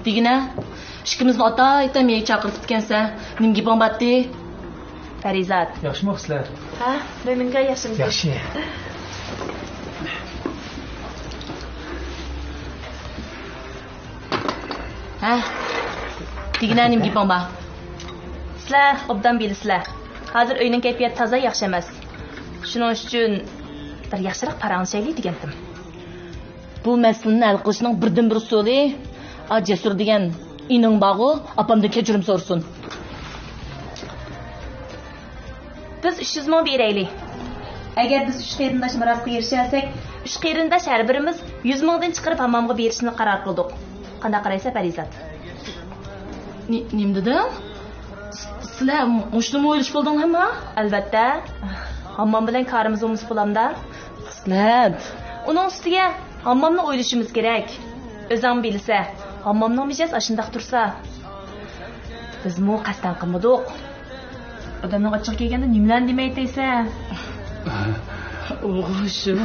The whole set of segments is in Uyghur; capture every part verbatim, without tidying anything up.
دېگىنە، ئىككىمىزنى ئاتايتەن مېنى چاقىرتىپتىكەنسەن. نېمە گېپىڭ بارتى؟ پەرىزات. ياخشىمۇ سىلەر؟ ھە، مۆمىنكا ياخشىمۇ؟ ياخشى. ھە؟ دېگىنە نېمە گېپىڭ بار؟ سىلەر ئوبدان بىلىسىلەر. ھازىر ئۆينىڭ كەيپىياتى تازا ياخشى ئەمەس. شۇنىڭ ئۈچۈن بىر ياخشىراق پاراڭلىشايلى دېگەنتىم. بۇ مەسىلىنى ھەل قىلىشنىڭ بىردىنبىر ئۇسۇلى، ئا، جەسۇر دېگەن ئىنىڭ بارغۇ، ئاپامدىن كەچۈرۈم سورىسۇن. بىز ئۈچ يۈز مىڭ بېرەيلى. ئەگەر بىز ئۈچ قېرىنداش مىراسقا ئېرىشەلىسەك، ئۈچ قېرىنداش ھەر بىرىمىز يۈز مىڭدىن چىقىرىپ ھاممامغا بېرىشنى قارار قىلدۇق. قانداق قارايسەن، پەرىزات؟ نې-، نېمە دېدىڭ؟ س-، سىلەر مۇشۇنىمۇ ئويلىشىپ بولدۇڭلارمۇ؟ ئەلۋەتتە. ھاممام بىلەن كارىمىز بولمىسا بولامدا؟ خىسلەت. ئۇنىڭ ئۈستىگە ھاممامنى ئويلىشىمىز كېرەك. ئۆزۈڭ بىلىسە، ھاممامنىڭ مىجەزى ئاشۇنداق تۇرسا. بىزمۇ قەستەن قىلمىدۇق. ئادەمنىڭ ئاچچىقى كەلگەندە نېمىلەرنى دېمەيتەيسەن؟ ئوغۇشۇم.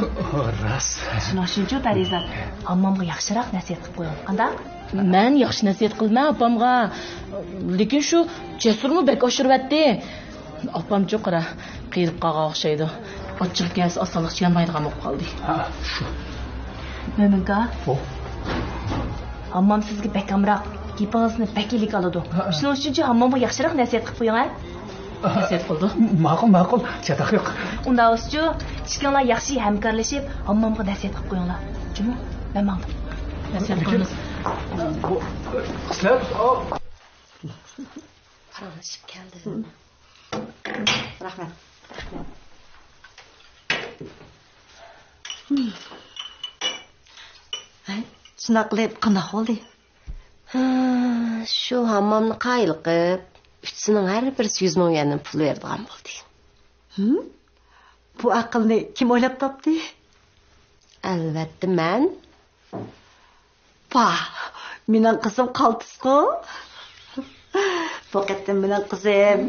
راست. شۇنىڭ ئۈچۈنچۇ، پەرىزات، ھاممامغا ياخشىراق نەسىھەت قىلىپ قويۇڭ. قانداق؟ مەن ياخشى نەسىھەت قىلىمەن ئاپامغا. لېكىن شۇ جەسۇرمۇ بەك ئاشۇرۇۋەتتى. ئاپامچۇ قارا، قېرىپ قالغان ئوخشايدۇ. ئاچچىقى كەلسە ئاسانلىقچە يانمايدىغان بولۇپ قالدى. ھە، شۇ. مۆمىنكا. ھو. ھاممام سىزگە بەك ئامراق. گېپىڭىزنى بەك ئىلىك ئالىدۇ. ھە. شۇنىڭ ئۈچۈنچۇ ھاممامغا ياخشىراق نەسىھەت قىلىپ قويۇڭ، ھە؟ نەسىھەت قىلدى. ماقۇل، ماقۇل. چاتاق يوق. ئۇنداق بولسىچۇ، ئىككىڭلار ياخشى ھەمكارلىشىپ، ھاممامغا نەسىھەت قىلىپ قويۇڭلار. جۇمۇ، مەن ماڭدىم. نەسىھەت قىلىمىز. بۇ، خىسلەت، ئاۋ. پاراڭلىشىپ كەلدى. رەھمەت. ھەي، شۇنداق قىلىپ قانداق بولدى؟ ھا، شۇ ھاممامنى قايىل قىپ، ئۈچىسىنىڭ ھەر بىرسى يۈز مىڭ يۈەندىن پۇل بېرىدىغان بولدى. ھىم؟ بۇ ئەقىلنى كىم ئويلاپ تاپتى؟ ئەلۋەتتە مەن. پاھ، مېنىڭ قىزىم قالتىسقۇ. بۇ قېتىم مېنىڭ قىزىم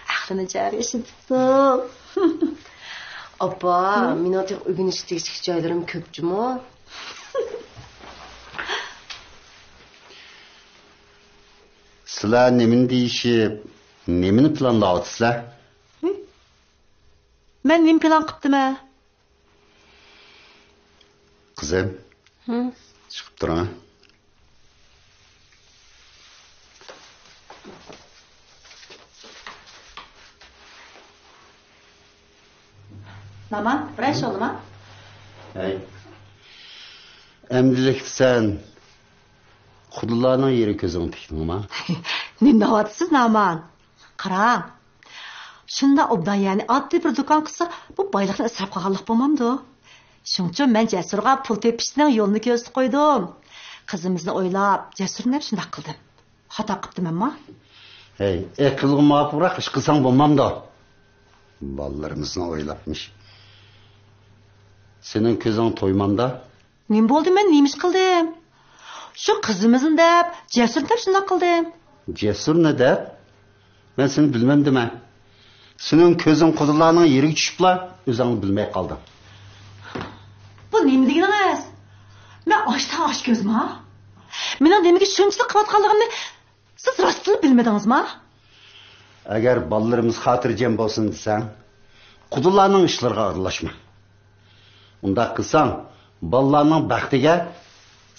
ئەقلىنى جارى ئىشلىتىپتۇ. ئاپا، ھە؟ مېنىڭ تېخى ئۆگىنىشكە تېگىشلىك جايلىرىم كۆپ جۇمۇ. سىلەر نېمىنى دېيىشىپ، نېمىنى پىلانلاۋاتىسىلەر؟ ھە؟ مەن نېمە پىلان قىپتىمەن؟ قىزىم، ھە؟ چىقىپ تۇرۇڭ. نامان، بىرەر ئىش بولدىما؟ ھەي. ئەمدىلىكتە سەن قۇدىلارنىڭ يېرىگە كۆزۈڭنى تىكتىڭما؟ نېمە دەۋاتىسىز، نامان؟ قاراڭ. شۇنداق ئوبدان، يەنى ئاددىي بىر دۇكان قىلسا، بۇ بايلىقنى ئىسراپ قىلغانلىق بولمامدۇ؟ شۇڭچۇ مەن جەسۇرغا پۇل تېپىشنىڭ يولىنى كۆرسىتىپ قويدۇم. قىزىمىزنى ئويلاپ، جەسۇرنى دەپ شۇنداق قىلدىم. خاتا قىپتىمەنما؟ ھەي، ئەقىلگە مۇۋاپىقراق ئىش قىلساڭ بولمامدۇ؟ بالىلىرىمىزنى ئويلاپمىش. سېنىڭ كۆزۈڭ تويمامدا؟ نېمە بولدى، مەن نېمە ئىش قىلدىم؟ شۇ قىزىمىزنى دەپ، جەسۇرنى دەپ شۇنداق قىلدىم. جەسۇرنى دەپ؟ مەن سېنى بىلمەمدىمەن. سېنىڭ كۆزۈڭ قۇدىلارنىڭ يېرىگە چۈشۈپلا، ئۆزۈڭنى بىلمەي قالدىڭ. بۇ نېمە دېگىنىڭىز؟ مەن ئاچتىن ئاچ كۆزما؟ مېنىڭ نېمىگە شۇنچىلىك قىلىۋاتقانلىقىمنى سىز راستتىنلا بىلمىدىڭىزما؟ ئەگەر بالىلىرىمىز خاتىرجەم بولسۇن دېسەڭ، قۇدىلارنىڭ ئىشلىرىغا ئارىلاشما. ئۇنداق قىلساڭ، بالىلارنىڭ بەختىگە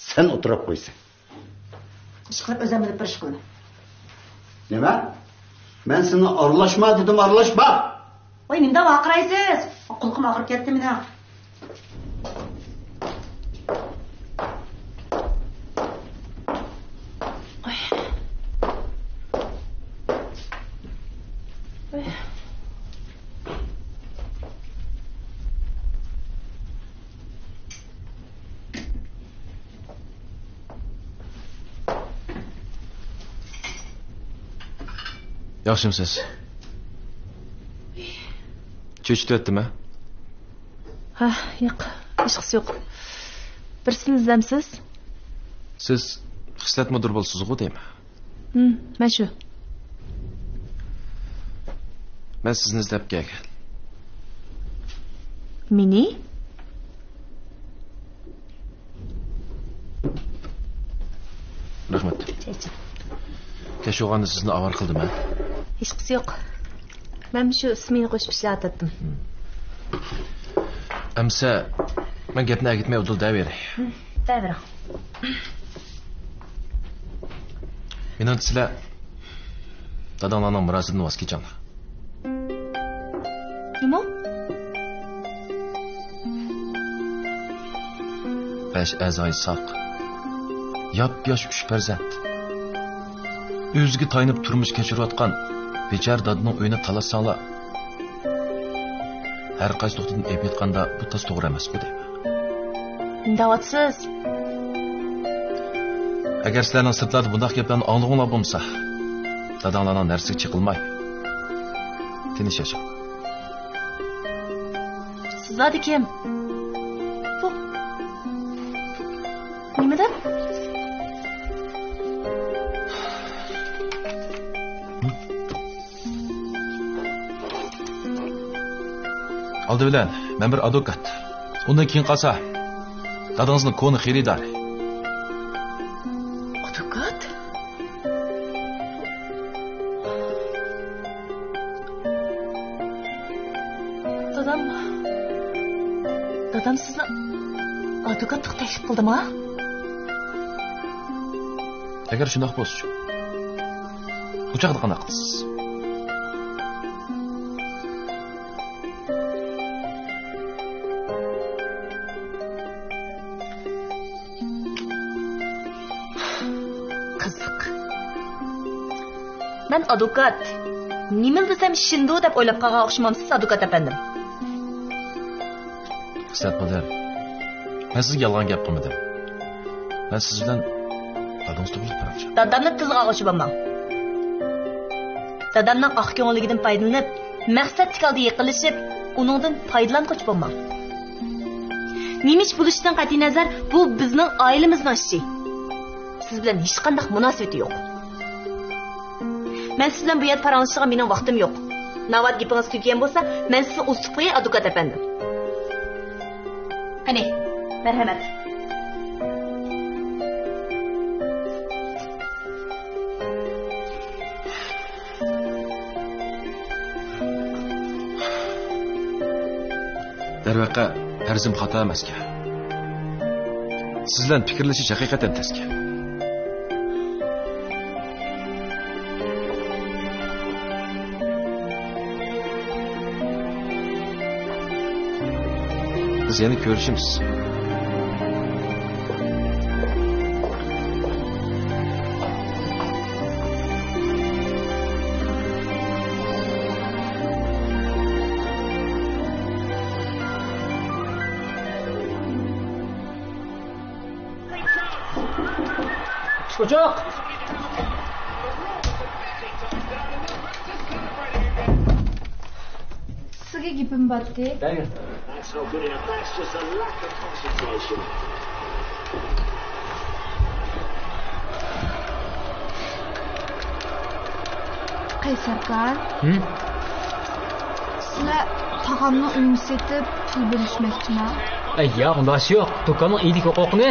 سەن ئولتۇرۇپ قويىسەن. ئىشقىلىپ ئۆزۈم بىلىپ بىر ئىش قىلىمەن. نېمە؟ مەن سېنى ئارىلاشما دېدىم، ئارىلاشما! ۋاي، نېمىدەپ ۋارقىرايسىز؟ قۇلىقىم ئاغرىپ كەتتى مېنىڭ. ياخشىمسىز؟ چۆچۈتۈۋەتتىمە؟ ھە، ياق، ھېچقىسى يوق. بىرسىنى ئىزدەمسىز؟ سىز خىسلەت مۇدىر بولىسىزغۇ دەيمەن. ھىم، مەن شۇ. مەن سىزنى ئىزدەپ كەلگەن. مېنى؟ رەھمەت. چەچ. كەچ بولغاندا سىزنى ئاۋارە قىلدىم، ھە؟ ھېچقىسى يوق. مەن شۇ ئىسمىنى قوشۇپ ئىشلەۋاتاتتىم. ئەمسە، مەن گەپنى ئەگىتمەي ئۇدۇل دەۋېرەي. دەۋېرىڭ. مېنىڭچە سىلەر داداڭلارنىڭ مىراسىدىن ۋاز كېچىڭلار. نېمە؟ بەش ئەزايى ساق، ياپياش ئۈچ پەرزەنت، ئۆزىگە تايىنىپ تۇرمۇش كەچۈرۈۋاتقان بىچارە دادىنىڭ ئۆيىنى تالاشساڭلار، ھەر قايسى نۇقتىدىن ئېلىپ ئېيتقاندا، بۇ تاس توغرا ئەمەسمۇ دەيمەن. نېمە دەۋاتىسىز؟ ئەگەر سىلەرنىڭ سىرتلاردا بۇنداق گەپلەرنى ئاڭلىغۇڭلار بولمىسا، داداڭلارنىڭ نەرسىگە چېقىلماي، تىنچ ياشاڭ. سىز زادى كىم؟ بۇ نېمە دەپ؟ ئالدى بىلەن، مەن بىر ئادۋوكات. ئۇندىن كېيىن قالسا، دادىڭىزنىڭ كونا خېرىدارى. ئادۋوكات؟ دادام، دادام سىزنى ئادۋوكاتلىققا تەكلىپ قىلدىما؟ ئەگەر شۇنداق بولسىچۇ، ئۇ چاغدا قانداق قىلىسىز؟ قىزىق. مەن ئادۋوكات. نېمىلا دېسەم ئىشىنىدۇ دەپ ئويلاپ قالغان ئوخشىمامسىز، ئادۋوكات ئەپەندىم؟ خىسلەت خانىم، مەن سىزگە يالغان گەپ قىلمىدىم. مەن سىز بىلەن دادىڭىز توغرىلىق پاراڭلىشىپ. دادامنى تىلغا ئالغۇچى بولماڭ. دادامنىڭ ئاق كۆڭۈللۈكىدىن پايدىلىنىپ، مەقسەتلىك ھالدا يېقىنلىشىپ، ئۇنىڭدىن پايدىلانغۇچى بولماڭ. نېمە ئىش بولۇشىدىن قەتئىينەزەر، بۇ بىزنىڭ ئائىلىمىزنىڭ ئىشى. سىز بىلەن ھېچقانداق مۇناسىۋىتى يوق. مەن سىز بىلەن بۇ يەردە پاراڭلىشىدىغان مېنىڭ ۋاقتىم يوق. ناۋادا گېپىڭىز تۈگىگەن بولسا، مەن سىزنى ئۇزىتىپ قوياي، ئادۋوكات ئەپەندىم. قېنى، مەرھەمەت. دەرۋەقە، پەرزىم خاتا ئەمەسكەن. سىز بىلەن پىكىرلىشىش ھەقىقەتەن تەسكەن. بىز يەنە كۆرۈشىمىز. ئۇچۇق! سىزگە گېپىم بارتى. دەيمەن. قەيسەر ئاكا. ھىم؟ سىلەر تاغامنىڭ ئۆيىنى سېتىپ پۇل بۆلۈشمەكچىما؟ ئەي ياق، ئۇنداق ئىش يوق. دۇكاننىڭ ئىگىلىك ھوقۇقىنى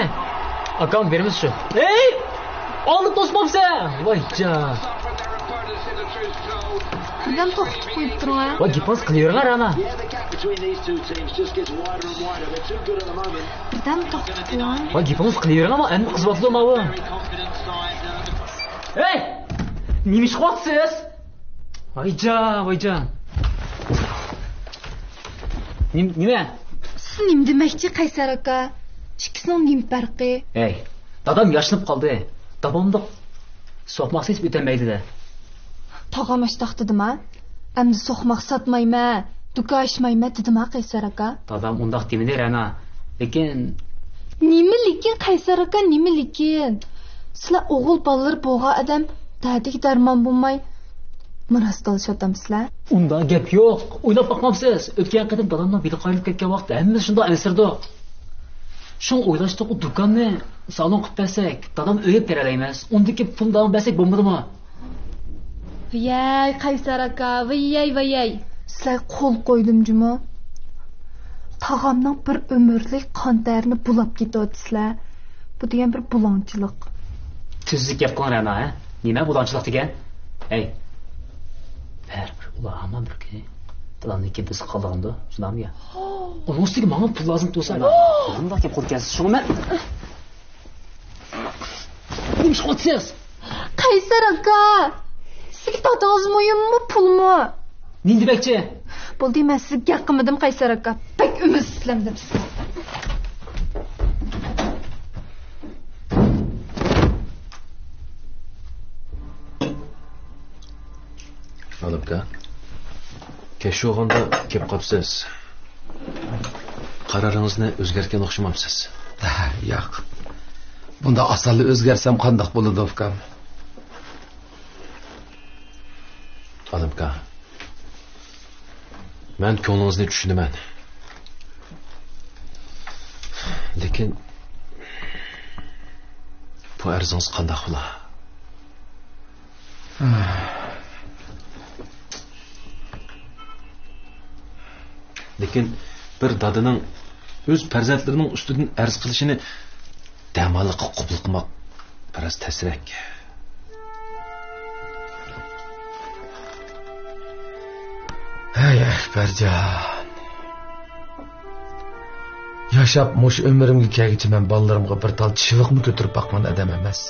ئاكام بېرىمىز شۇ. ھەي! ئالدىن توسمامسەن! ۋاي جان! بىردەم توختىتىپ قويۇپ تۇرۇڭ ھە. ۋاي گېپىڭىز قىلىۋېرىڭ ھە رانا. بىردەم توختىتىپ قويۇڭ. ۋاي گېپىڭىز قىلىۋېرىڭ ئەمما، ئەمدى قىزىۋاتىدۇ ماۋۇ. ھەي! نېمە ئىش قىلىۋاتىسىز؟ ۋايجان، ۋايجان. نېم-، نېمە؟ سىز نېمە دېمەكچى، قەيسەر ئاكا؟ ئىككىسىنىڭ نېمە پەرقى؟ ھەي، دادام ياشىنىپ قالدى. داۋاملىق سوقماق سېتىپ ئۆتەلمەيدۇ-دە. تاغام ئاشتاق دېدىما؟ ئەمدى سوقماق ساتمايمەن، دۇكان ئاچمايمەن دېدىما، قەيسەر ئاكا؟ دادام ئۇنداق دېمىدى، رەنا. لېكىن. نېمە لېكىن، قەيسەر ئاكا، نېمە لېكىن؟ سىلەر ئوغۇل بالىلىرى بولغان ئادەم دەردىگە دەرمان بولماي، مىراس تالىشىۋاتامسىلەر؟ ئۇنداق گەپ يوق. ئويلاپ باقمامسىز؟ ئۆتكەن قېتىم دادامنىڭ بېلى قايرىلىپ كەتكەن ۋاقىتتا ھەممىمىز شۇنداق ئەنسىرىدۇق. شۇڭا ئويلاشتۇق، ئۇ دۇكاننى سالون قىلىپ بەرسەك، دادام ئۆيگە بېرەلەيمىز. ئۇندىن كېيىن پۇل داۋام بەرسەك بولمىدىمۇ؟ ۋىيەي، قەيسەر ئاكا، ۋىيەي، ۋىيەي. سىلەرگە قول قويدۇم جۇمۇ. تاغامنىڭ بىر ئۆمۈرلۈك قان تەرىنى بۇلاپ كېتىۋاتىسىلەر. بۇ دېگەن بىر بۇلاڭچىلىق. تۈزۈك گەپ قىلىڭ رەنا، ھە؟ نېمە بۇلانچىلىق دېگەن؟ ھەي، بەرىبىر ئۇلار ھامان بىر كۈنى دادامنىڭ كىمپىسىگە قالىدىغاندۇ، شۇنداقمۇ يا؟ ئۇنىڭ ئۈستىگە ماڭا پۇل لازىم تۇرسا، قانداق گەپ قىلىدىكەنسىز؟ شۇڭا مەن نېمە ئىش قىلىۋاتىسىز؟ قەيسەر ئاكا، سىزگە تاتىڭىز مۇھىممۇ، پۇلمۇ؟ نېمە دېمەكچى؟ بولدى، مەن سىزگە گەپ قىلمىدىم، قەيسەر ئاكا. بەك ئۈمىدسىزلەندىم سىزگە. ئالىمكا، كەچ بولغاندا كېلىپ قاپسىز. قارارىڭىزنى ئۆزگەرتكەن ئوخشىمامسىز؟ ياق. بۇنداق ئاسانلا ئۆزگەرسەم قانداق بولىدۇ، ئۇكام؟ ئالىمكا، مەن كۆڭلىڭىزنى چۈشىنىمەن. لېكىن بۇ ئەرزىڭىز قانداق بولا؟ لېكىن بىر دادىنىڭ ئۆز پەرزەنتلىرىنىڭ ئۈستىدىن ئەرز قىلىشىنى دەماللىققا قوبۇل قىلماق بىراز تەسرەك. ھەي، ئەكبەرجان. ياشاپ مۇشۇ ئۆمرۈمگە كەلگۈچە مەن بالىلىرىمغا بىر تال چىۋىقمۇ كۆتۈرۈپ باققان ئادەم ئەمەس.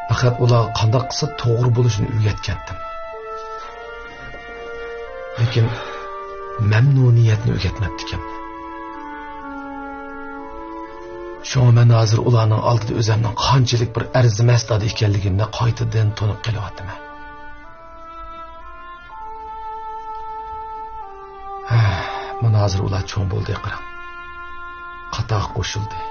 پەقەت ئۇلارغا قانداق قىلسا توغرا بولۇشىنى ئۆگەتكەنتىم. لېكىن مەمنۇنىيەتنى ئۆگەتمەپتىكەن. شۇڭا مەن ھازىر ئۇلارنىڭ ئالدىدا ئۆزۈمنىڭ قانچىلىك بىر ئەرزىمەس دادا ئىكەنلىكىمنى قايتىدىن تونۇپ قېلىۋاتىمەن. ھە، مانا ھازىر ئۇلار چوڭ بولدى، قاراڭ. قاتارغا قوشۇلدى.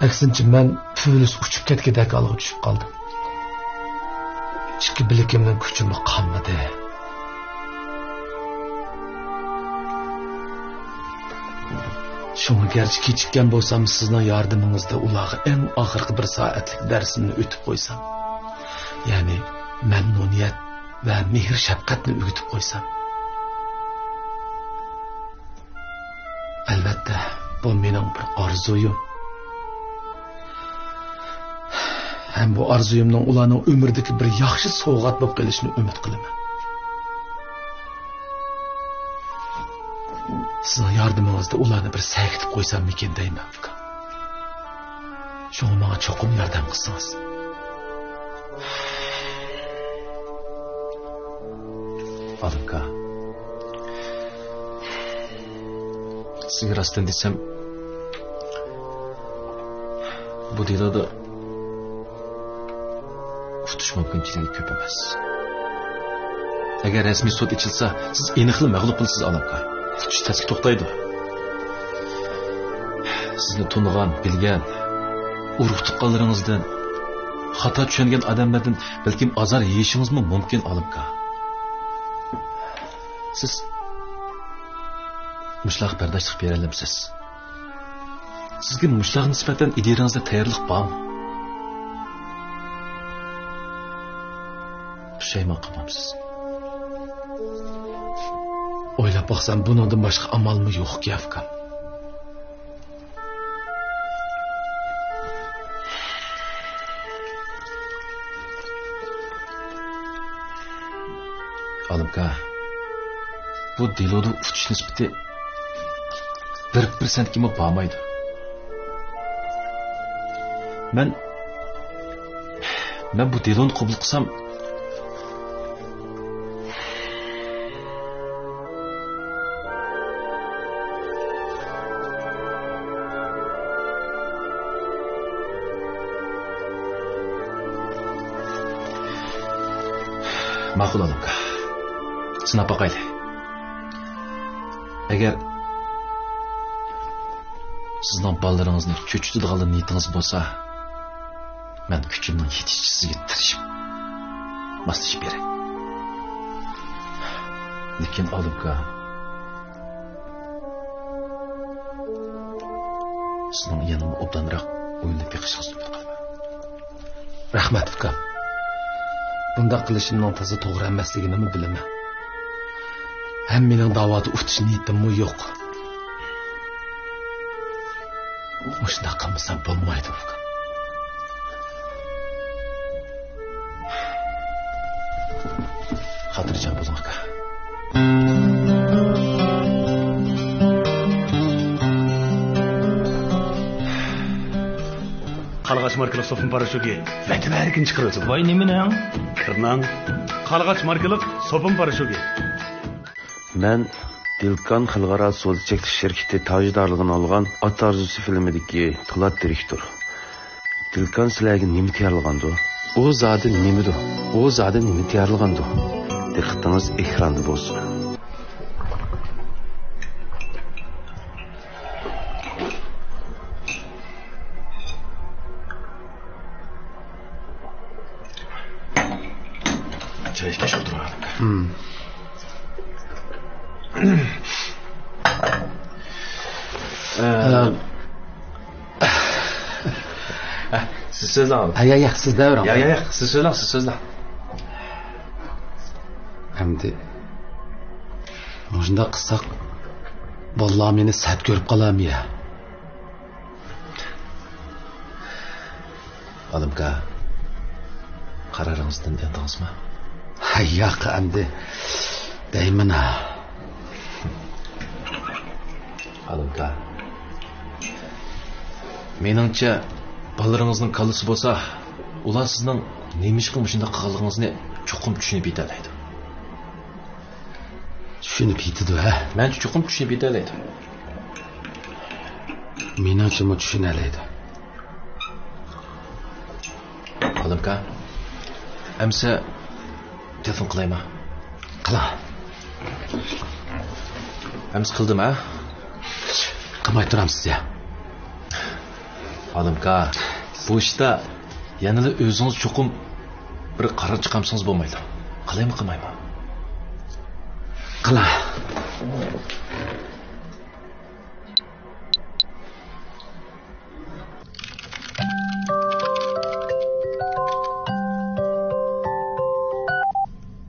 ئەكسىنچە، مەن پۈۋلۈس ئۇچۇپ كەتكۈدەك ھالغا چۈشۈپ قالدىم. ئىككى بىلىكىمنىڭ كۈچىمۇ قالمىدى. شۇڭا گەرچە كېچىككەن بولسام، سىزنىڭ ياردىمىڭىزدە ئۇلارغا ئەڭ ئاخىرقى بىر سائەتلىك دەرسىمنى ئۆتۈپ قويسام، يەنى مەمنۇنىيەت ۋە مېھىر-شەپقەتنى ئۆگىتىپ قويسام. ئەلۋەتتە، بۇ مېنىڭ بىر ئارزۇيۇم. ھەم بۇ ئارزۇيۇمنىڭ ئۇلارنىڭ ئۆمرىدىكى بىر ياخشى سوۋغات بولۇپ قېلىشىنى ئۈمىد قىلىمەن. سىزنىڭ ياردىمىڭىزدە ئۇلارنى بىر سەگىتىپ قويساممىكىن دەيمەن، ئۇكام. شۇڭا ماڭا چوقۇم ياردەم قىلسىڭىز. ئالىمكا، سىزگە راستىنى دېسەم، بۇ دېلودا ئۇتۇش مۇمكىنچىلىكى كۆپ ئەمەس. ئەگەر رەسمىي سوت ئېچىلسا، سىز ئېنىقلا مەغلۇپ بولىسىز، ئالىمكا. ئۇتۇش تەسكە توختايدۇ. سىزنى تونۇغان، بىلگەن، ئۇرۇق-تۇغقانلىرىڭىزدىن، خاتا چۈشەنگەن ئادەملەردىن بەلكىم ئازار يېيىشىڭىزمۇ مۇمكىن، ئالىمكا. سىز مۇشۇلارغا بەرداشلىق بېرەلەمسىز؟ سىزگە مۇشۇلارغا نىسبەتەن ئىدىيىڭىزدە تەييارلىق بارمۇ؟ پۇشايمان قىلمامسىز؟ ئويلاپ باقسام، بۇنىڭدىن باشقا ئامالمۇ يوق ئىكەن، ئۇكام. ئالىمكا، بۇ دېلودا ئۇتۇش نىسبىتى بىر پىرسەنتكىمۇ بارمايدۇ. مەن، مەن بۇ دېلونى قوبۇل قىلسام، ماقۇل، ئالىمكا. سىناپ باقايلى. ئەگەر سىزنىڭ بالىلىرىڭىزنى چۆچۈتىدىغانلا نىيىتىڭىز بولسا، مەن كۈچۈمنىڭ يېتىشىچە سىزگە تىرىشىپ ماسلىشىپ بېرەي. لېكىن، ئالىمكا، سىزنىڭ يەنىمۇ ئوبدانراق ئويلىنىپ بېقىشىڭىزنى ئۈمىد قىلىمەن. رەھمەت، ئۇكام. بۇنداق قىلىشىمنىڭ تازا توغرا ئەمەسلىكىنىمۇ بىلىمەن. ھەم مېنىڭ داۋادا ئۇتۇش نىيىتىممۇ يوق. مۇشۇنداق قىلمىسام بولمايدۇ، ئۇكام. خاتىرجەم بولۇڭ، ئاكا. قارلىغاچ ماركىلىق سوپۇن پاراشوكى ۋەتەن ھەرىكىنى چىقىرىۋېتىدۇ. ۋاي، نېمىنىڭ؟ كىرناڭ. قارلىغاچ ماركىلىق سوپۇن پاراشوكى. مەن دىلكان خەلقئارا سودا چەكلىك شىركىتى تاجدارلىقىنى ئالغان ئات ئارزۇسى فىلىمىدىكى پولات دىرېكتور. دىلكان سىلەرگە نېمە تەييارلىغاندۇ؟ ئۇ زادى نېمىدۇ؟ ئۇ زادى نېمە تەييارلىغاندۇ؟ دىققىتىڭىز ئېكراندا بولسۇن. چاي ئىچكەچ ئولتۇرۇڭ. ھىم. ئە، سىز سۆزلەڭ. ھە، يا، يا، سىز دەۋرىڭ. يا، يا، يا، سىز سۆزلەڭ، سىز سۆزلەڭ. ئەمدى مۇشۇنداق قىلساق، بالىلار مېنى سەت كۆرۈپ قالارمۇ يا؟ ئالىمكا، قارارىڭىزدىن ئېڭدىڭىزمۇ؟ ھە، ياق، ئەمدى دەيمەن. ئالىمكا، مېنىڭچە، بالىلىرىڭىزنىڭ كاللىسى بولسا، ئۇلار سىزنىڭ نېمىشقا مۇشۇنداق قىلغانلىقىڭىزنى چوقۇم چۈشىنىپ يېتەلەيدۇ. چۈشىنىپ يېتىدۇ، ھە؟ مەنچە چوقۇم چۈشىنىپ يېتەلەيدۇ. مېنىڭچىمۇ چۈشىنەلەيدۇ. ئالىمكا، ئەمسە تېلېفون قىلايما؟ قىلىڭ. ئەمسە قىلدىم، ھە؟ قىلماي تۇرامسىز يا؟ ئالىمكا، بۇ ئىشتا يەنىلا ئۆزىڭىز چوقۇم بىر قارار چىقارمىسىڭىز بولمايدۇ. قىلايمۇ، قىلمايمۇ؟ قىلىڭ.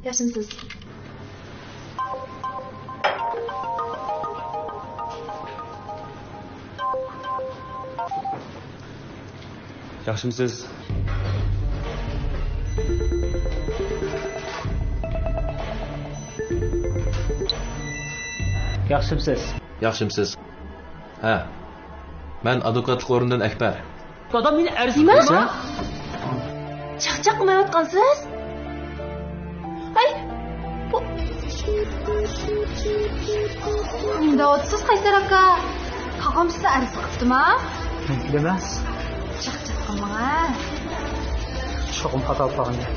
ياخشىمۇسىز؟ ياخشىمۇسىز؟ ياخشىمۇسىز؟ ياخشىمۇسىز؟ ھە، مەن ئادۋوكاتلىق ئورنىدىن ئەكبەر. دادام مېنى ئەرز قىلسا؟ چاقچاق قىلمايۋاتقانسىز؟ ھەي، بۇ نېمە دەۋاتىسىز، قەيسەر ئاكا؟ قاقام سىزنى ئەرز قىپتىما؟ مۇمكىن ئەمەس. چاقچاق قىلماڭ ھە. چوقۇم خاتا بولۇپ قالغان گەپ.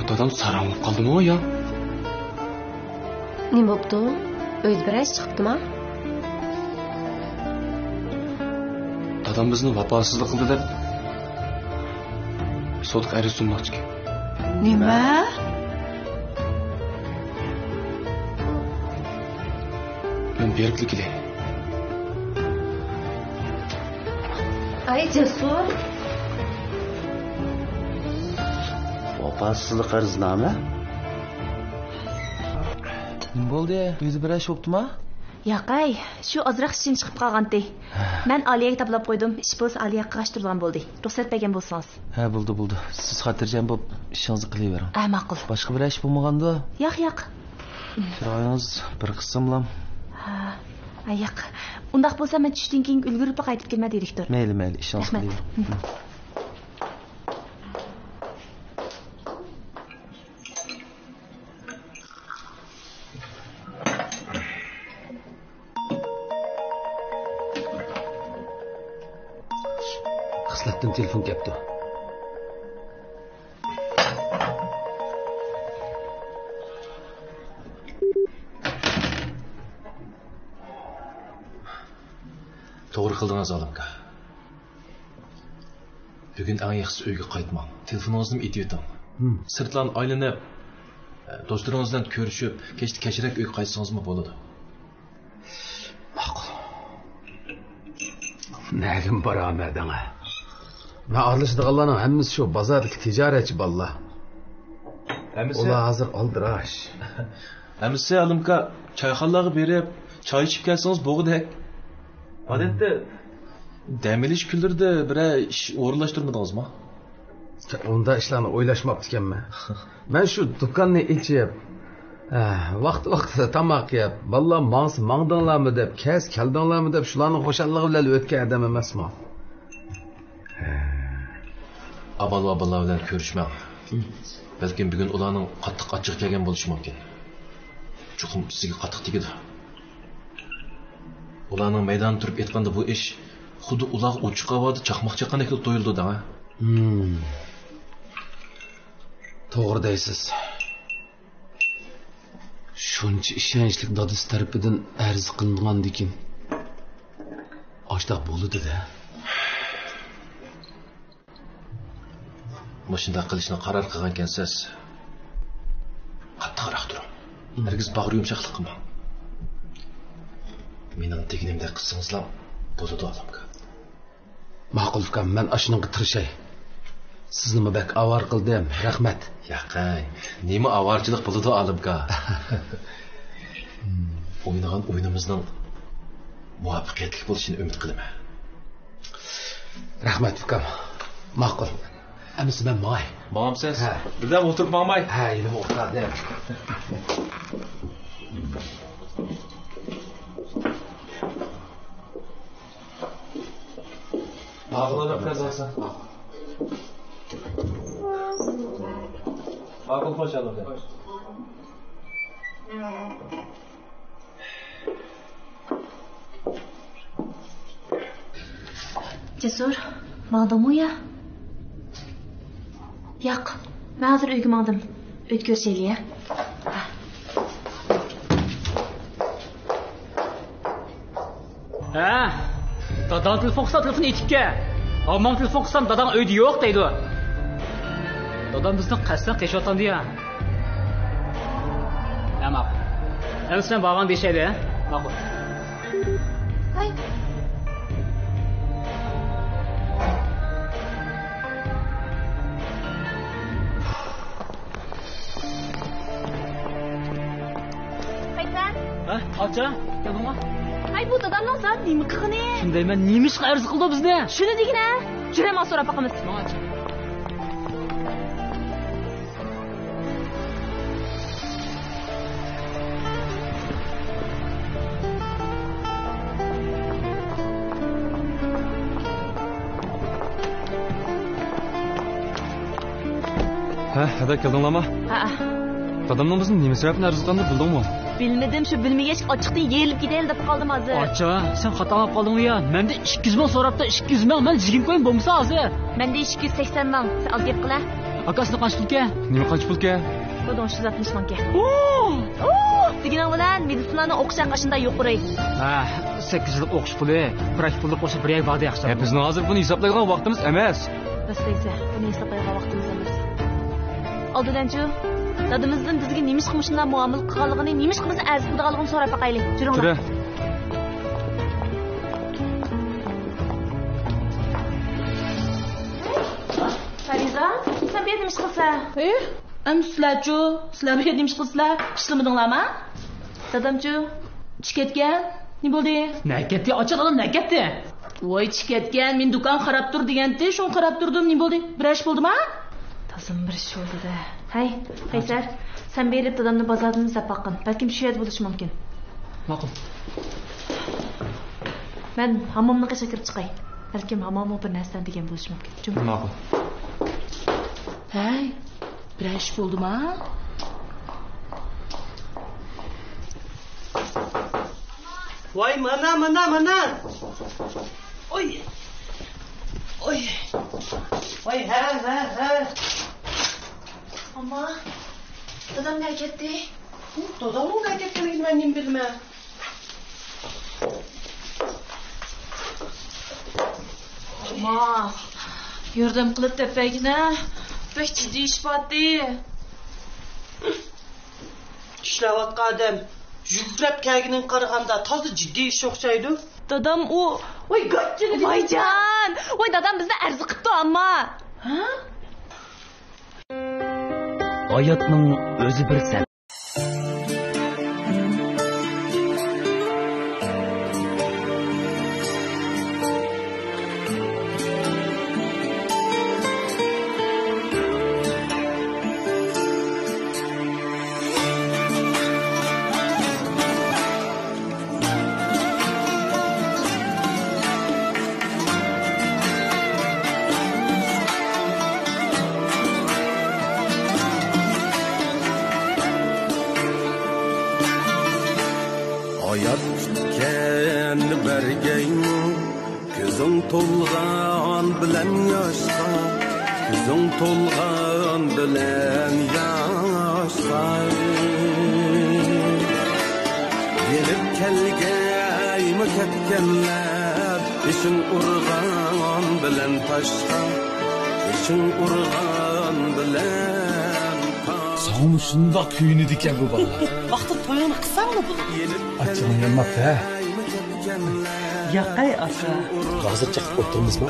دادام ساراڭ بولۇپ قالدىمۇ يا؟ نېمە بوپتۇ؟ ئۆيدە بىر ئىش چىقىپتىما؟ دادام بىزنى ۋاپاسىزلىق قىلدى دەپ سوتقا ئەرز سۇنماقچىكەن. نېمە؟ مەن بېرىپلا كېلەي. ئاي جەسۇر. ۋاپاسىزلىق ئەرزنامە؟ نېمە بولدى؟ ئۆيدە بىر ئىش بوپتىما؟ ياقەي، شۇ ئازراق ئىشىم چىقىپ قالغانتى. مەن ئالىيەگە تاپىلاپ قويدۇم، ئىش بولسا ئالىيە قاغاشتۇرىدىغان بولدى. رۇخسەت بەرگەن بولسىڭىز. ھە، بولدى، بولدى. سىز خاتىرجەم بولۇپ ئىشىڭىزنى قىلىۋېرىڭ. ھە، ماقۇل. باشقا بىر ئىش بولمىغاندۇ؟ ياق، ياق. چىرايىڭىز بىر قىسىملام. ھە، ھە، ياق. ئۇنداق بولسا مەن چۈشتىن كېيىن ئۈلگۈرۈپلا قايتىپ كېلىمەن، دىرېكتور. مەيلى، مەيلى، ئىشىڭىزنى قىلىۋېرىڭ. رەھمەت. خىسلەتتىن تېلېفون كەپتۇ. توغرا قىلدىڭىز، ئالىمكا. بۈگۈن ئەڭ ياخشىسى ئۆيگە قايتماڭ. تېلېفونىڭىزنىمۇ ئېتىۋېتىڭ. ھىم. سىرتلارنى ئايلىنىپ، دوستلىرىڭىز بىلەن كۆرۈشۈپ، كەچتە كەچرەك ئۆيگە قايتسىڭىزمۇ بولىدۇ. ماقۇل. نەگىمۇ بارامەن دەڭە. مەن ئارىلىشىدىغانلارنىڭ ھەممىسى شۇ بازاردىكى تىجارەتچى بالىلار. ھەممىسى ئۇلار ھازىر ئالدىراش. ھەممىسى ئالىمكا چايخانىلارغا بېرىپ، چاي ئىچىپ كەلسىڭىز بولغۇدەك. ئادەتتە دەم ئېلىش كۈنلىرىدە بىرەر ئىش ئورۇنلاشتۇرمىدىڭىزمۇ؟ ئۇنداق ئىشلارنى ئويلاشماپتىكەنمەن. مەن شۇ دۇكاننى ئېچىپ، ھە، ۋاقتى-ۋاقتىدا تاماق يەپ، بالىلار ماڭسا ماڭدىڭلارمۇ دەپ، كەلسە كەلدىڭلارمۇ دەپ، شۇلارنىڭ خۇشاللىقى بىلەن ئۆتكەن ئادەم ئەمەسمۇ. ئاۋۋال بالىلار بىلەن كۆرۈشمەڭ. بەلكىم بۈگۈن ئۇلارنىڭ قاتتىق ئاچچىقى كەلگەن بولۇشى مۇمكىن. چوقۇم سىزگە قاتتىق تېگىدۇ. ئۇلارنىڭ مەيداندا تۇرۇپ ئېيتقاندا بۇ ئىش خۇددى ئۇلارغا ئوچۇق ھاۋادا چاقماق چاققاندەكلا تۇيۇلىدۇ دەڭە. ھىم. توغرا دەيسىز. شۇنچە ئىشەنچلىك دادىسى تەرىپىدىن ئەرز قىلىنغاندىكىن ئاشتاق بولىدۇ-دە. مۇشۇنداق قىلىشنى قارار قىلغانكەنسىز، قاتتىقراق تۇرۇڭ. ھەرگىز باغرى يۇمشاقلىق قىلماڭ. مېنىڭ دېگىنىمدەك قىلسىڭىزلا بولىدۇ، ئالىمكا. ماقۇل ئۇكام، مەن ئاشۇنىڭغا تىرىشاي. سىزنىمۇ بەك ئاۋارە قىلدىم، رەھمەت. ياقەي، نېمە ئاۋارىچىلىق بولىدۇ، ئالىمكا؟ ئوينىغان ئويۇنىمىزنىڭ مۇۋەپپەقىيەتلىك بولۇشىنى ئۈمىد قىلىمەن. رەھمەت ئۇكام. ماقۇل. ئەمىسە مەن ماڭاي. ماڭامسىز؟ ھە. بىردەم ئولتۇرۇپ ماڭماي؟ ھە، يېنىم ئولتۇراي. ماقۇل، ئاداپ كەلسەن. ماقۇل، خوش ئالدىم. جەسۇر، ماڭدىڭمۇ يا؟ ياق، مەن ھازىر ئۆيگە ماڭدىم. ئۆيدە كۆرۈشەيلى يا. ھە؟ داداڭ تېلېفون قىلسا تېلېفون ئېتىپكەن. ئامماڭ تېلېفون قىلسام داداڭ ئۆيدە يوق دەيدۇ. دادام بىزنى قەستەن قېچىۋاتامدۇ يا؟ ھە، ماقۇل. ئەمدى سەن بارغان دېيىشەيلى، ھە؟ ماقۇل. ھاي. قايسەن؟ ھە؟ ئاچا، كەلدىڭمۇ؟ ھاي، بۇ دادامنىڭ زادى نېمە قىلغىنى؟ شۇنى دەيمەن، نېمە ئىشقا ئەرز قىلدى بىزنى؟ شۇنى دېگىنە. جۈرە، ماڭا سوراپ باقىمىز. ماڭ، ئاچا. ھە، ھەدە كەلدىڭلارمۇ؟ ھەئە. دادامنىڭ بىزنى نېمە سەۋەبتىن ئەرز قىلغىنىنى بىلدىڭمۇ؟ بىلمىدىم، شۇ بىلمىگەچ ئاچچىقتىن يېرىلىپ كېتەيلى دەپ قالدىم ھازىر. ئاچا، سەن خاتا ئاڭلاپ قالدىڭغۇ يا. مەندە ئىككى يۈز مىڭ سوراپتا، ئىككى يۈز مىڭ، مەن يىگىرمە كويۇم بولمىسا ھازىر. مەندە ئىككى يۈز سەكسەن مىڭ، سەن ئاز گەپ قىلە. ئاكا، سېنىڭ قانچە پۇلكەن؟ نېمە قانچە پۇلكەن؟ بۇنىڭ ئۈچ يۈز ئاتمىش مىڭكەن. ئوو! ئوو! دېگىنىڭ بىلەن مېدىتسىنانىڭ ئوقۇش ھەققى ئاشۇنداق يۇقىرى. ھە، سەككىز يىللىق ئوقۇش پۇلى، بىر ئاي پۇللۇق بولسا بىر ئاي بار دەيسىز. ھە، بىزنىڭ ھازىر بۇنى ھېسابلايدىغان ۋاقتىمىز ئەمەس. راست دەيسەن، بۇنى ھېسابلايدىغان ۋاقتىمىز ئەمەس. ئالدىدىنچۇ، دادىمىزدىن بىزگە نېمىشقا مۇشۇنداق مۇئامىلە قىلغانلىقىنى، نېمىشقا بىزنى ئەرز قىلىدىغانلىقىنى سوراپ باقايلى. جۈرۈڭلار. جۈرە. پەرىزا، سەن بۇ يەردە نېمە ئىش قىلىسەن؟ ئى، ئەمدى سىلەرچۇ؟ سىلەر بۇ يەردە نېمە ئىش قىلىسىلەر؟ ئىشلىمىدىڭلارمۇ؟ دادامچۇ؟ چىقىپ كەتكەن. نېمە بولدى؟ نەگە كەتتى؟ ئاچا، دادام نەگە كەتتى؟ ۋاي، چىقىپ كەتكەن، مېنى دۇكان قاراپ تۇر دېگەنتى، شۇڭا قاراپ تۇردۇم. نېمە بولدى؟ بىر ئىش بولدىما؟ تازىمۇ بىر ئىش بولدى-دە. ھەي، قەيسەر، سەن بېرىپ دادامنى بازاردىن ئىزدەپ باققىن. بەلكىم شۇ يەردە بولۇشى مۇمكىن. ماقۇل. مەن ھامماملىق ئىشىغا كىرىپ چىقاي. بەلكىم ھامماممۇ بىر نەرسىلەرنى دېگەن بولۇشى مۇمكىن. جۇمۇ. ماقۇل. ھەي، بىرەر ئىش بولدىما؟ ۋاي، مانا، مانا، مانا. ئوي. ئوي. ۋاي، ھە، ھە، ھە. ئاما، دادام نەگە كەتتى؟ دادامنىڭ نەگە كەتكەنلىكىنى مەن نېمە بىلىمەن؟ ئاما، ياردەم قىلىپ دەپ بەرگىنە. بەك جىددىي ئىش بارتى. ئىشلەۋاتقان ئادەم يۈكرەپ كەلگىنىگە قارىغاندا تازا جىددىي ئىش ئوخشايدۇ. دادام ئۇ. ۋاي، گاچچىنى. ۋايجان! ۋاي، دادام بىزنى ئەرز قىپتۇ، ئامما. ھە؟ ھاياتنىڭ ئۆزى بىر سەن. ھايات كۈتكەن بەرگەيمۇ، كۆزۈڭ تولغان بىلەن ياشقا، كۆزۈڭ تولغان بىلەن ياشقا. يېنىپ كەلگەيمۇ كەتكەنلەر، بېشىڭ ئۇرغان بىلەن تاشقا، بېشىڭ ئۇرغان بىلەن تاشقا. ساڭىمۇ شۇنداق كۆيۈنىدىكەن بۇ بالىلار. ۋاقتىدا تويۇڭنى قىلساڭلا بولىدۇ. ئاچچىقىڭ يانماپتۇ ھە؟ ياقەي ئاكا. ھازىر چېقىپ ئولتۇرىمىزمۇ؟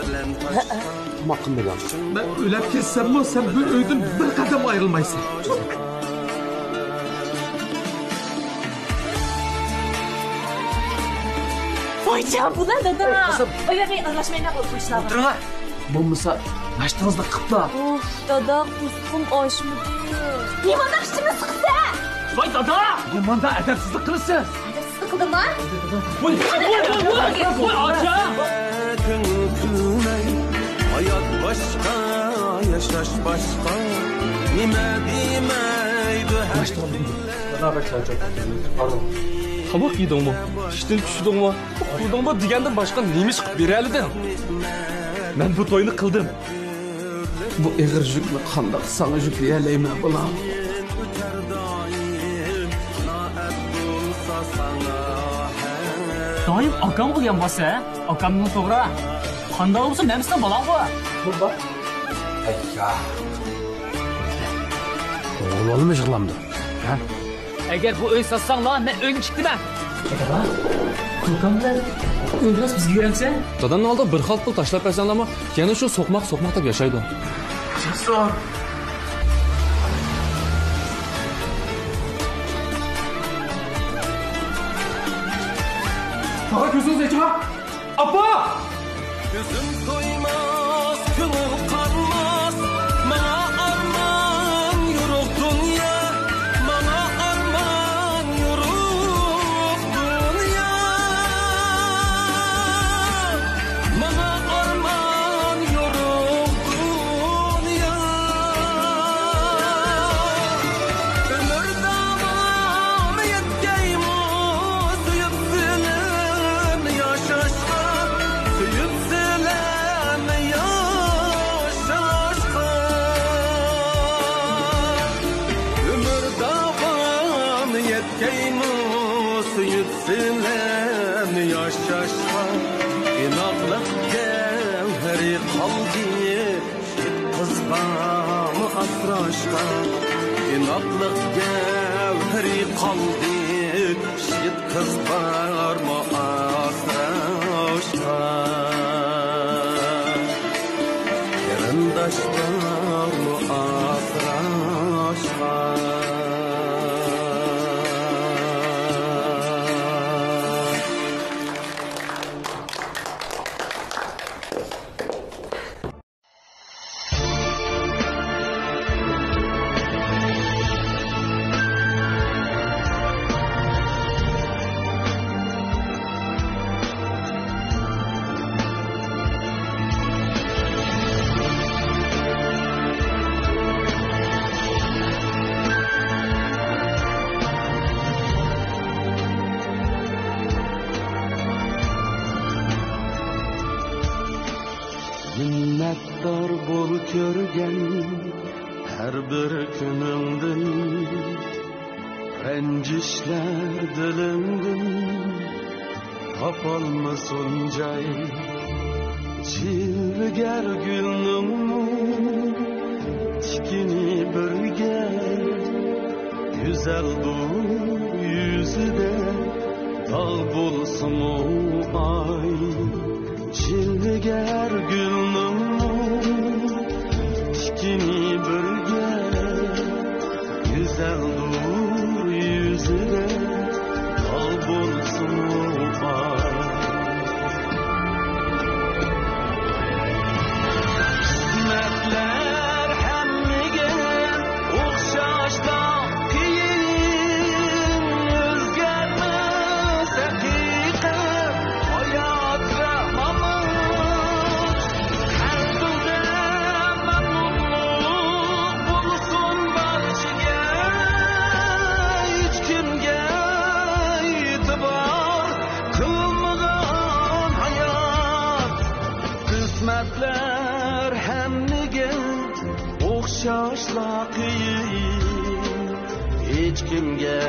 ھەئە. تاماق قىلمىدىڭ. مەن ئۆلۈپ كەتسەممۇ، سەن بۇ ئۆيدىن بىر قەدەم ئايرىلمايسەن. ۋايجان، بۇلار دادا. ئەي، قىزىم. ئۇ يەرگە ئارىلاشمايلا بۇ ئىشلارغا. ئولتۇرۇڭلار. بولمىسا، ناشتىڭىزنى قىپلا. ئۇھ، دادا، قورسىقىم ئاچمىدى. نېمانداق ئىچىمنى سىقىسەن؟ ۋاي دادا! نېمانداق ئەدەپسىزلىك قىلىسىز؟ ئەدەپسىزلىك قىلدىما؟ ۋاي، ۋاي، ۋاي، ۋاي، ۋاي، ئاچا! كۆڭۈل كۈلمەي، ھايات باشقا، ياشاش باشقا. نېمە دېمەيدۇ ھەر كۈنلەر. تاماق يېدىڭمۇ؟ ئىشتىن چۈشتۈڭمۇ؟ ئۇخلىدىڭمۇ دېگەندىن باشقا نېمە ئىش قىلىپ بېرەلىدىڭ؟ مەن بۇ توينى قىلدىم. بۇ ئېغىر يۈكنى قانداق ساڭا يۈكلىيەلەيمەن، بالام؟ دائىم ئاكامغا دېگەن بولسا، ئاكامدىن سورا. قانداق بولسا مەن سېنىڭ بالاڭغۇ. بۇ بار. ئەييا. ئوغۇل بالىمۇ يىغلامدۇ؟ ھە؟ ئەگەر بۇ ئۆي ساتساڭلار، مەن ئۆيدىن چىقتىمەن. دادا، ئاكام بىلەن ئۆيدىن بىزگە بېرەمسەن؟ دادامنىڭ ئالدىغا بىر خالتا پۇل تاشلاپ بەرسەڭلارمۇ، يەنە شۇ سوقماق، سوقماق دەپ ياشايدۇ. جېسۇر! تاغا، كۆزىڭىزنى ئېچىڭ! ئاپا! كۆزۈم تويماس، كۆڭۈل قانماس، ماڭا ئارمان يورۇق دۇنيا، ماڭا ئارمان يورۇق دۇنيا، ماڭا ئارمان يورۇق دۇنيا. ئۆمۈر داۋامى يەتكەيمۇ، سۆيۈپ سىلەرنى ياشاشقا، سۆيۈپ سىلەرنى ياشاشقا. ئۆمۈر داۋامى يەتكەيمۇ، سۆيۈپ سىلەرنى ياشاشقا. ئىناقلىق گەۋھىرى قالدى، يىگىت قىز بارمۇ ئاسراشقا؟ ئىناقلىق گەۋھىرى قالدى، يىگىت قىز بارمۇ ئاسراشقا؟ قېرىنداش بارمۇ ئاسراشقا؟ مىننەتدار بول كۆرگەن ھەر بىر كۈنۈڭدىن، رەنجىشلەر دىلىڭدىن تاپالمىسۇن جاي. جىلۋىگەر گۈلنىڭمۇ تىكىنى بىرگە، گۈزەلدۇر يۈزىدە داغ بولسىمۇ ئاي. جىلۋىگەر گۈلنىڭمۇ تىكىنى بىرگە، گۈزەلدۇر يۈزىدە داغ بولسىمۇ ئاي. قىسمەتلەر ھەممىگە ئوخشاشلا قىيىن، ئۆزگەرمەس ھەقىقەت ھاياتقا ماڭىش. ياشلار قىيىن، ھېچكىمگە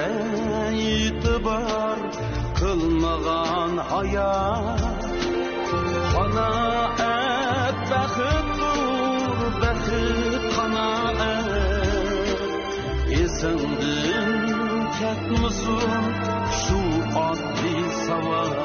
ئېتىبار قىلمىغان ھايات. قانائەت بەختتۇر، بەخت قانائەت. ئېسىڭدىن كەتمىسۇن شۇ ئاددىي ساۋات.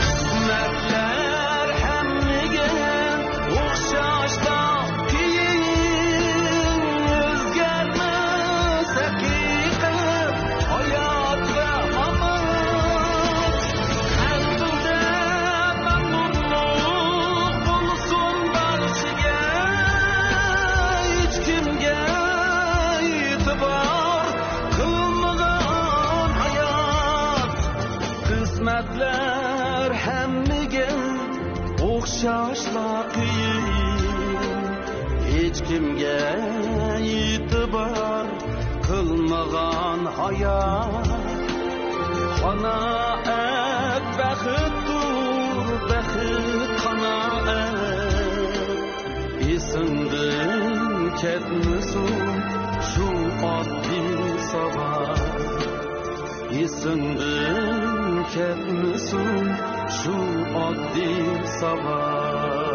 قىسمەتلەر ھەممىگە ئوخشاشلا قىيىن، ئۆزگەرمەس ھەقىقەت ھاياتقا ئامال. قەلبىڭدە مەمنۇنلۇق بولسۇن بارچىگە، ھېچكىمگە ئېتىبار قىلمىغان ھايات. قىسمەتلەر ھەممىگە ئوخشاشلا قىيىن، ھېچكىمگە ئېتىبار قىلمىغان ھايات. قانائەت بەختتۇر، بەخت قانائەت. ئېسىڭدىن كەتمىسۇن شۇ ئاددىي ساۋات. ئېسىڭدىن كەتمىسۇن شۇ ئاددىي ساۋات.